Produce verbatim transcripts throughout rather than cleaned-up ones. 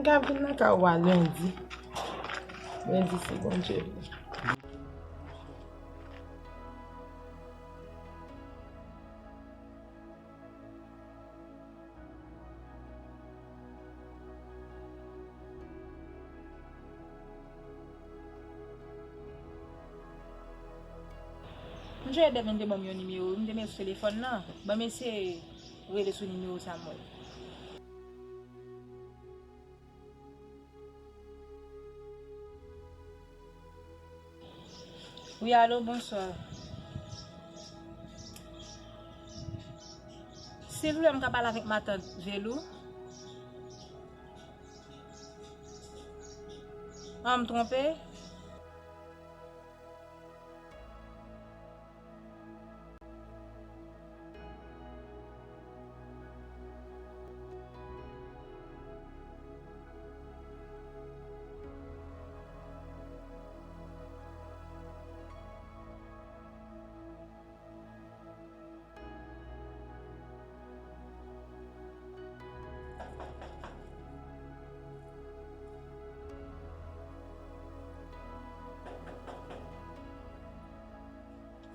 Ka vin nan kay ou a lendi. Lendi, si Bondye vle. M sonje Devin te ban m yon nimewo, m te met sou telefòn nan. Ban m eseye rele sou nimewo sa m wè. Wi, alo, bonswa. Silvouplè, m ka pale avèk matant Velou? An, m twonpe?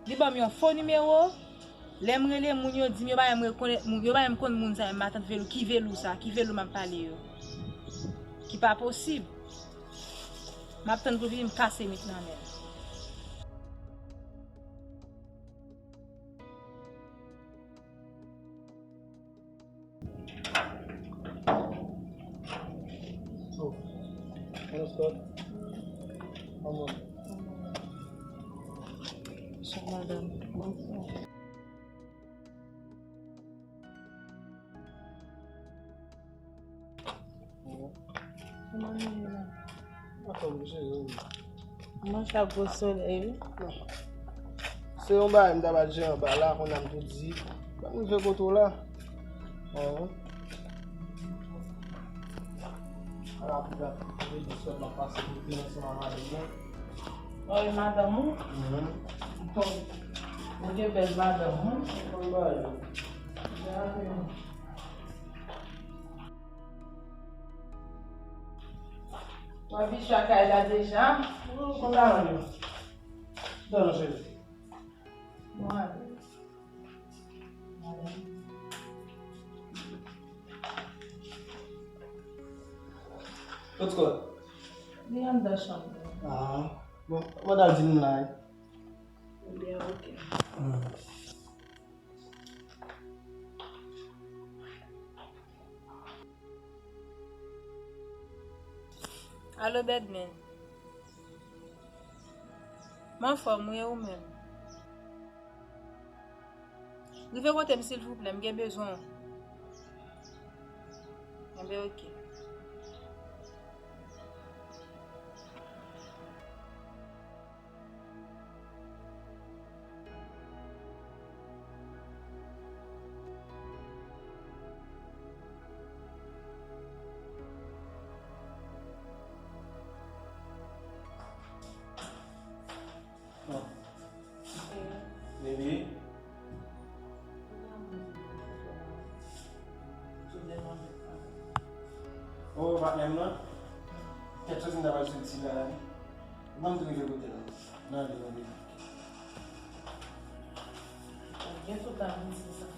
Li ban m yon fo nimewo. Lè m rele moun, yo di m yo pa janm rekonèt moun, yo pa janm konn moun sa yo, matant Velou, ki Velou sa, ki Velou m ap pale yo. Ki pa posib. M ap tann pou vini, m kase mit nan men l. Oh, what's up? Kòman? Sa madanm. Kòman nou ye la? Anfòm, cheri, wi. Mwen chak gwo solèy, wi. Se yon bagay m ta pral jere anba la, kounye a m tou di, ban m rive kote w la. Ahn. Ala pou dat m te di sèlman pase pou vin ansanm ak madanm mwen. Wi, madanm ou? Mhm. Bon, ou gen bèl madanm, wi. Anba yo. Gade. W ap vin chak kay la deja? Chita non. Chita non, cheri. Bon, ale. Kot Scott? Li anndan chanm nan. Ah, bon, mwen t al di l la. Ebyen, oke. Hmm. Alo, Bedman. M anfòm, wi, e ou menm? Rive kote m, silvouplè, m gen bezwen w. Enben, oke. Baby. Oh, patnè m nan. Kèt soti m ta pral soti la. Ban m tou rive kote l. Nan, nan, nan. Gen tout la, se sa.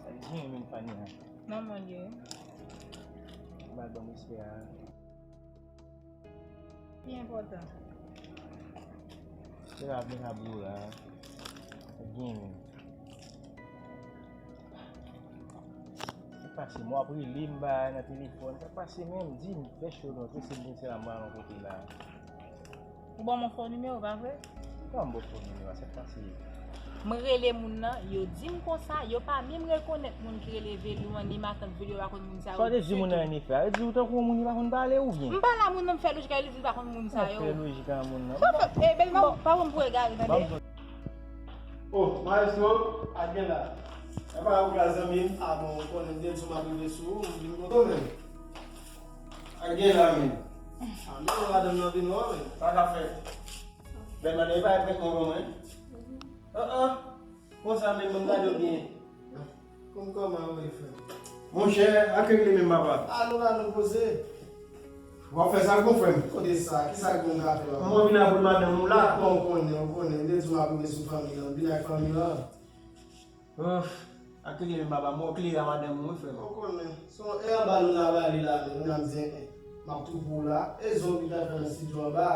Sa gen menm Fania. Manman l ye. Mal ban m respè a. Pi enpòtan. Se la vin ap dou la. Sa gen menm. Sa pase, mwen ap rele m ba nan telefòn. Sa pase menm, di m, fè cho non, ke se moun se la mwen yon kote la. Ou ban m yon fo nimewo, pa vre? Kòman m ba w fo nimewo a, sa k pase? M rele moun nan, yo di m konsa, yo pa menm rekonèt moun ki rele Velou an, ni matant Velou, yo pa konn moun sa yo. Sa w te di moun nan ditou. Renmen fè a? Yo di w tankou yon moun li pa konn pale oubyen? M pale a moun nan, m fè lojik a li, li di l pa konn moun sa yo. Fè lojik a moun nan. Sa w fè? E, bèl, pa, pa pran m pou egare, tande. Oh, maestro, a gen la. E pa ou la, zanmi m. A bon, ou konnen m te di w m ap rive sou ou, m vin kote w menm. A gen la menm. Ah, men madanm nan vin wè mwen. Sa k ap fèt? Bèl madanm, li pa reprezante mwen, mwen. An, an. Konsa menm, ban m gade w byen. Kòm kòman ou ye, frè m? Monchè, ak regle menm, papa. Ah, nou la, nou poze. W ap fè sa, bon, frè m? Kote sa? Kisa k bon m ka fè, papa? Mwen vin avè madanm ou la. Bon, ou konnen, ou konnen. M te di w m ap rive sou fanmi an. M vin ak fanmi an. Ouf, ak klere m papa, mwen klere a madanm mwen, frè m. Ou konnen, se yon è anba nou nan avale la, men, kounye a m di, en, en, m ap twouve w la. E zon ki ta fè nan estidyo anba.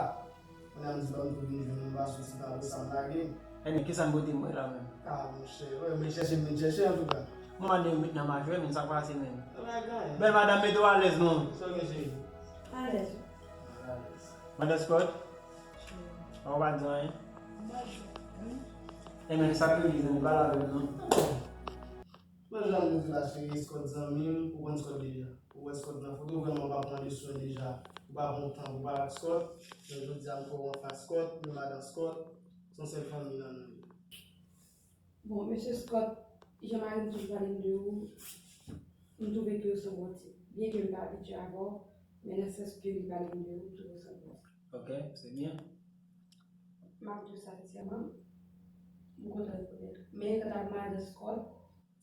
Kounye a m di, ban m tou vin jwenn ou, m pa soti pa sa m lage. Enben, kisa m pote mwen la menm? Ah, monchè, wè, men chèche, men chèche, antouka. Mwen mande w met nan majwè, men sa k pase menm. Bèl madanm, mete w alèz, non. Sa w gen, cheri? Alèz. Alèz. Madan Scott? An, ou pa di anyen? Enben, sa k rele zanmi, pale avè m non. Mwen jan m di la, cheri, Scott zanmi m, ou konn Scott deja. Ou wè Scott nan foto, vrèman, ou pa pran de swen deja. Ou pa pran tan pou pale ak Scott. Men jodi a, m fè w anfas Scott, men madan Scott, se yon sèl fanmi nan nou. Bon, mesye Scott, jan mari m toujou pale m de ou, m twouve ke ou se yon bon tip. Byenke m pa abitye avè w, men nan sans ke li pale m de ou, m twouve ou se yon bon tip. Ok, se byen. M ap di w sa sensèman, m kontan rekonèt ou. Men kanta pou madan Scott,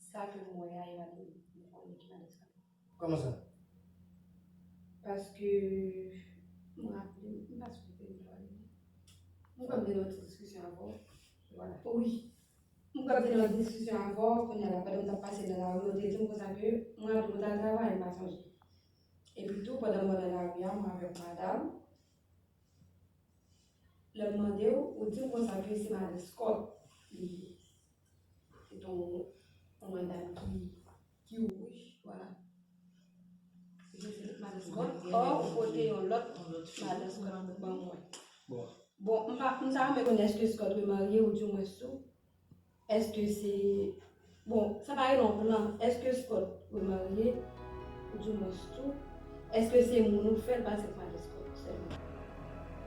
sa ke m wè a, e pa de ou. M konnen ki madan Scott. Kòman sa? Paske, m raple m, m pa sou kote m pale. M kwè m te nan yon ti diskisyon avè w. Wi. M kwè m te nan yon diskisyon avè w, kounye a la, pandan m t ap pase nan lari, ou te di m konsa ke mwen ap di w m t al travay, m pa sonje. Epi tou, pandan mwen nan lari a, mwen avèk madanm, lè m mande w, ou di m konsa ke se madan Scott li ye. Se te yon, yon madanm ki, ki wouj, vwala. Se te se madan Scott, ò, ou pote yon lòt madan Scott ban mwen. Bon. Bon, m pa, m ta renmen konnen èske Scott remarye ou dimwens tou? Èske se, bon, sa pa rele yon plan. Èske Scott remarye ou dimwens tou? Èske se moun ou fè l pase pou madan Scott sèlman?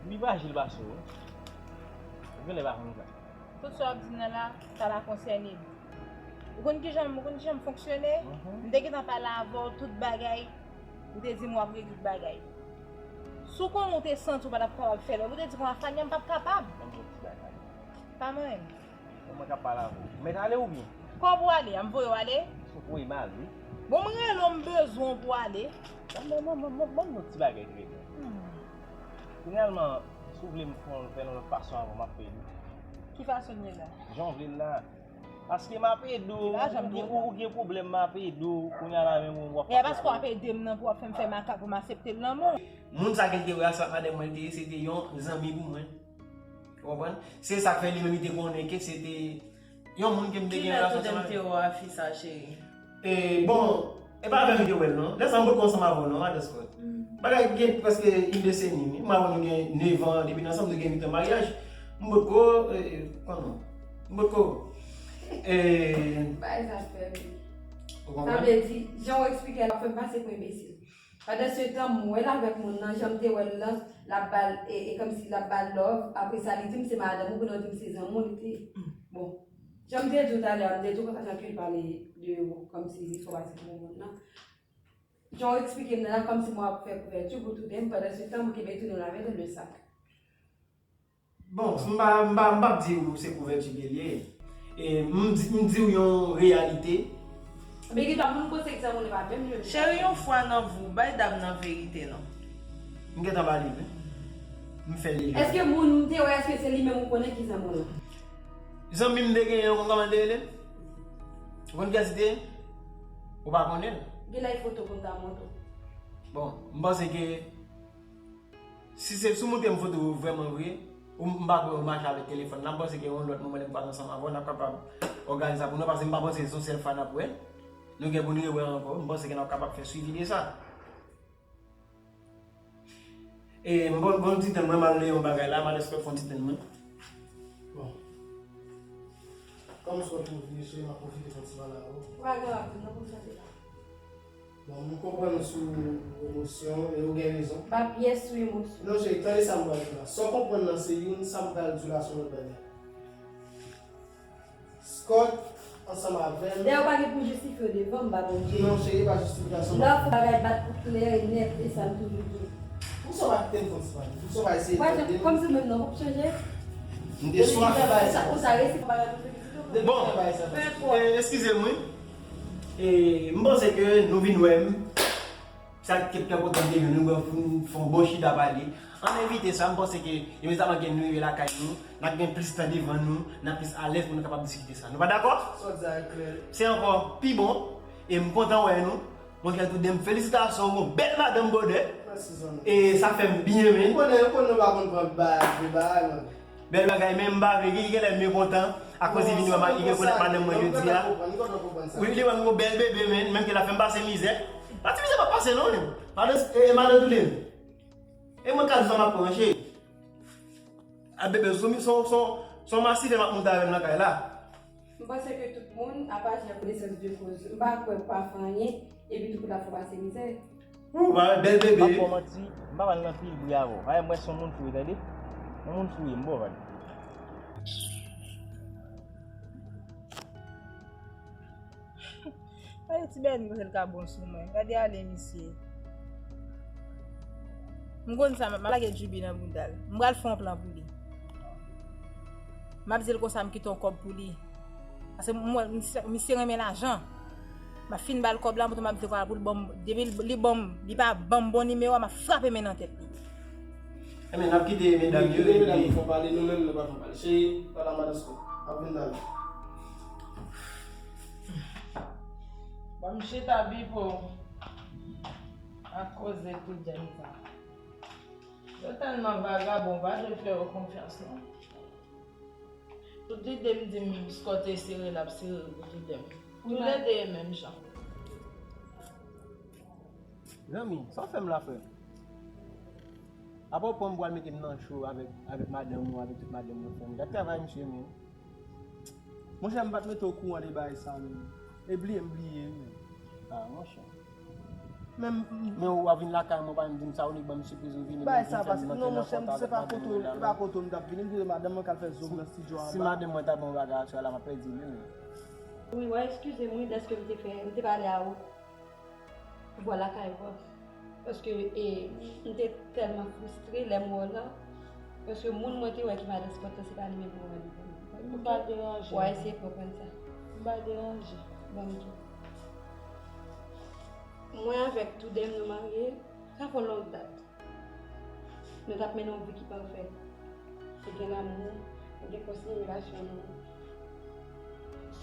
Li frajil pase w wi. Ou genlè pa konn sa. Tout sa w ap di m nan la, sa pa konsène m. Ou konn kijan, ou konn kijan m fonksyone? Mhm. M te gentan pale avè w tout bagay. Ou te di m w ap regle tout bagay. Si w konnen w te santi w pa t ap kapab fè l, ou te di m afanya m p ap kapab. Ban m yon ti bagay. Pa manyen m. Mwen k ap pale avè w. Ou mèt ale oubyen? Kòb ou ale, a m voye w ale? Ou voye m ale? Bon, m rele w, m bezwen w pou w ale. Ban m, ban m, ban m, ban m yon ti bagay k regle. Hmm. Finalman, si w vle m fè yon, fè yon lòt fason avè w, m ap peye w. Ki fason m ye la? Jan w vle l la. Paske m ap ede w, ou gen, ou gen pwoblèm, m ap ede w, kounye a la menm ou w ap... E paske w ap ede m nan pou w ap fè m fè makak pou m aksepte l nan men w. Moun sa ke l te wè a, se pa t madanm mwen l te ye, se te yon zanmi pou mwen. Ou konprann? Se sa k fè li menm li te konnen ke se te yon moun ke m te gen relasyon ansanm avè l. Kilè kote m te wè w a fi sa, cheri? E, bon, e pa avè m li te wè l, non. Lè sa a m potko ansanm avè w, non, madan Scott. Bagay gen prèske yon deseni, wi. Mwen avè w nou gen nèf an depi n ansanm, nou gen uit an maryaj. M potko, e, kòman? M potko, e, bagay sa fè m ri. Ou konprann? Sa vle di, jan w eksplike a, w ap fè m pase pou enbesil. Pandan se tan, m wè l avèk moun nan, jan m te wè l lan, l ap ba l, e, e kòmsi l ap ba l love. Apre sa, li di m se madanm ou, pandan w di m se zanmi w, li te. Bon, jan m te di w talè a, m te di w konsa jan ke l pale de ou, kòmsi li fè w pase pou moun nan. Jan w eksplike m nan la, kòmsi mwen ap fè kouvèti pou toude m, pandan se tan, mwen kenbe tou nan la men l le sak. Bon, m pa, m pa, m p ap di w se kouvèti ke l ye. E, m di, m di w yon reyalite. Men gen dwa moun panse ke sa moun pa menm yo. Cheri, yon fwa nan vi w, bay dam nan verite non. M gentan ba li l wi. M fè l deja. Èske moun m te wè, èske se li menm ou konnen ki zanmi w lan? Zanmi m te genyen, ou konn kòman l te rele? Ou konn kiyès li te ye? Ou pa konnen l? Gen lè foto pou m ta montre w. Bon, m panse ke Si se, si w montre m foto yo vrèman vre, ou m pa kwè ou mache avèk telefòn nan, m panse gen yon lòt moman lè m pral ansanm avè w, n ap kapab òganize sa pou nou, paske m pa panse se yon sèl fwa n ap wè. Nou gen pou n rewè ankò, m panse ke n ap kapab fè swivi de sa. E, m bon, bon ti tann mwen, m al leye yon bagay la, madan Scott fè yon ti tann mwen. Bon. Kòm sòt ou vini, cheri, m ap pwofite fè yon ti pale avè w. Ou pa gen w ap di m nan, pou m chante la. Bon, m konprann ou sou emosyon, e ou gen rezon. M pa pyès sou emosyon. Non, cheri, tande sa m pral di w la. Sa w konprann nan se youn, sa m pral di w la se yon lòt bagay. Scott, ansanm avè m. Dayè, ou pa gen pou jistifye w devan m, ba Bondye. Non, cheri, pa jistifikasyon. Lè w fè bagay bat pou klè e nèt, e sa m toujou di w. Poukisa w pa kite m konn sa? Poukisa w pa eseye tande m? Kòmsi menm non, w ap chanje. M te swaf. Ou sa, ou sa resi pa bagay pou fè pitit ou. Bon, eh, eskize m, wi. E, m panse ke nou vin wè m. Sa ki te kontan de nou, nou fè yon bon chita pale. An envite sa, m panse ke imedyatman ke nou rive lakay nou, n ap gen plis tan devan nou, n ap plis alèz pou nou kapab diskite sa. Nou pa dakò? Sa w di a klè. Se ankò pi bon, e m kontan wè nou. Monchè Toudem, felisitasyon, ou gon bèl madanm bwòdè. Mèsi, zanmi. E sa fè m byen, men. Ou konnen, ou konnen nou pa konn pran bagay, vye bagay, man. Bèl bagay, men m pa vle, gen, genlè m byen kontan, akoz li vin wè ma-, li rekonèt madanm mwen jodi a. Wi, li wè m gon bèl bebe, men, menm ke l ap fè m pase mizè. Pa ti mizè m ap pase, non, men. Madan, e, madan Toudem. E mwen ka di sa m ap pran, cheri. A bebe, son, son, son, son masive m ap monte avè m nan kay la. M panse ke tout moun, apa Jean, konesans de koz. M pa kwè pou pa fè anyen, epi tou pou ta fè w pase mizè. Ou pa wè bèl bebe. M ap fè w manti, m pa pral nan pil bri avè w. Ay, m wè se yon moun fou, tande. Yon moun fou, m bon, vale. Gade ti Bèni, kote l ka bon sou mwen. Gade ale, misye. M konn sa, m ap lage djoubi nan bouda l. M pral fè yon plan pou li. M ap di l konsa m kite yon kòb pou li. Paske m wè misye, misye renmen lajan. M ap fin ba l kòb la, m ap di l konsa pou l ban m, depi li ban m, li pa ban m bon nimewo a, m ap frape men nan tèt li. Enben, n ap kite medam yo. Wi, kite medam yo fè pale, nou menm nou pa fè pale. Cheri, pale a madan Scott. M ap vin la. Ban m chita, Bipo. Ak koze Toudem sa. Yo tèlman vagabon, pa dwe fè yo konfyans, non. Tout lide m di m Scott e sere l ap sere pou Toudem. Toulede e menm jan. Zanmi, sa w fè m la, frè m? Apa w pran m pral mete m nan cho avèk, avèk madanm ou, avèk tout madanm ou, frè m? Gad travay misye, men. Monchè, m pa t mete okouran de bagay sa, menm. E bliye, m bliye, wi, menm. Ah, monchè. Men, men ou a vin lakay mwen, pa menm di m sa, ou nik ban m sipriz, ou vini, bagay sa pa, non, monchè, se pa kote w, e pa kote w m t ap vini, m te di madanm mwen k al fè zo m nan estidyo anba. Si madanm mwen ta ban m bagay aswè a la, m ap pèdi l, wi, menm. Wi, w a eskize m, wi, dèske m te fè, m te pale a ou. Vwala kay wòf. Paske, e, m te tèlman fristre lè m wè w la. Paske moun mwen te wè ki madan Scott lan, se pa li menm mwen wè li pou mwen. M pa deranje. W a eseye konprann sa. M pa deranje. Ban m di w. Mwen avèk Toudem nou marye, sa fè yon long dat. Nou t ap mennen yon vi ki pafè. Te gen lanmou, te gen konsiderasyon nou.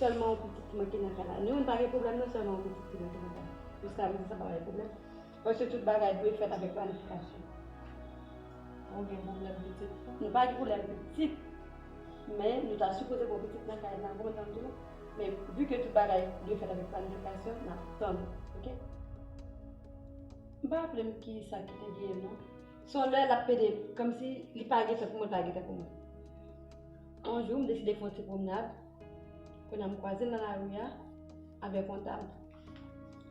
Sèlman yon pitit ki manke nan kay la. Nou menm pa gen pwoblèm, non, sèlman yon pitit ki manke nan kay la. Jiska prezan, sa pa bay pwoblèm. Paske tout bagay dwe fèt avèk planifikasyon. Ou gen pwoblèm pitit? Nou pa gen pwoblèm pitit, men nou ta sipoze gen yon pitit nan kay la. Ou konprann sa m di w? Men vi ke tout bagay dwe fèt avèk planifikasyon, n ap tann, oke? M pa raple m ki sa ki te genyen, non. Se yon lè l ap pede, kòmsi li pa gen tan pou mwen, li pa gen tan pou mwen. Yon jou, m deside fè yon ti pwomnad. Kounye a, m kwaze l nan lari a avèk yon dam.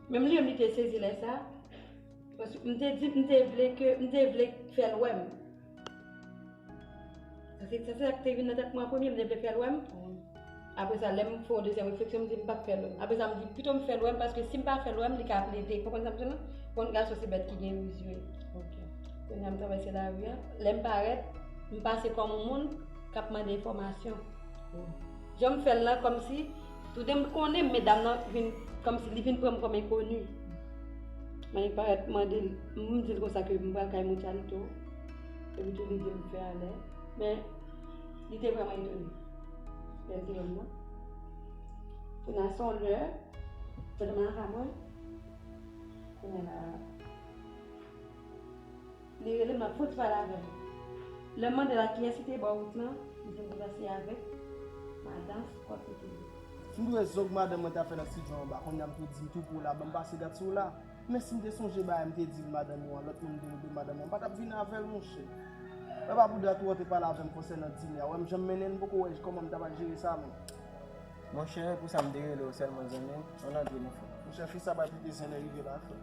Menm li menm, li te sezi lè sa a. Paske m te di, m te vle ke, m te vle fè l wè m. Sa se, sa se sa ki te vin nan tèt mwen an premye, m te vle fè l wè m. Apre sa, lè m fè yon dezyèm refleksyon, m di m p ap fè l wè m. Apre sa, m di pito m fè l wè m, paske si m pa fè l wè m, li ka plede. Konprann sa m di w lan? Konn gason se bèt ki gen rizye. Ok. Kounye a, m travèse lari a. Lè m parèt, m pase kòm yon moun k ap mande enfòmasyon. Jan m fè l lan, kòmsi, toude m konnen medam nan vin, kòmsi li vin pran m kòm enkoni. Mwen parèt mande l, m di l konsa ke m pral kay Montialito, epi tou li di m fè alè. Men, li te vrèman etone lè l te wè m nan. Kounye a, se yon lè, pandan m al lakay mwen, kounye a la, li rele m, l ap fon ti pale avè m. Lè m mande l a kiyès ki te bò wout lan, li di m konsa se avèk madan Scott li te ye. M dwe zòg madanm mwen ta fè nan estidyo anba, kounye a m tou di m tou pou w la, ban m pase gad sou w la. Men si m te sonje bagay m te di l madanm ou an, lòt moun m te rele madanm ou an, m pa t ap vin avè l, monchè. E pa pou dat ou an te pale avè m konsènan dinè a. Ou wè m jan m mennen l, m poko wè kòman m ta pral jere sa menm. Monchè, pou sa m te rele w sèlman, zanmi m, ann antre nou fè. Monchè, fi sa pral pete zen lè rive la, frè.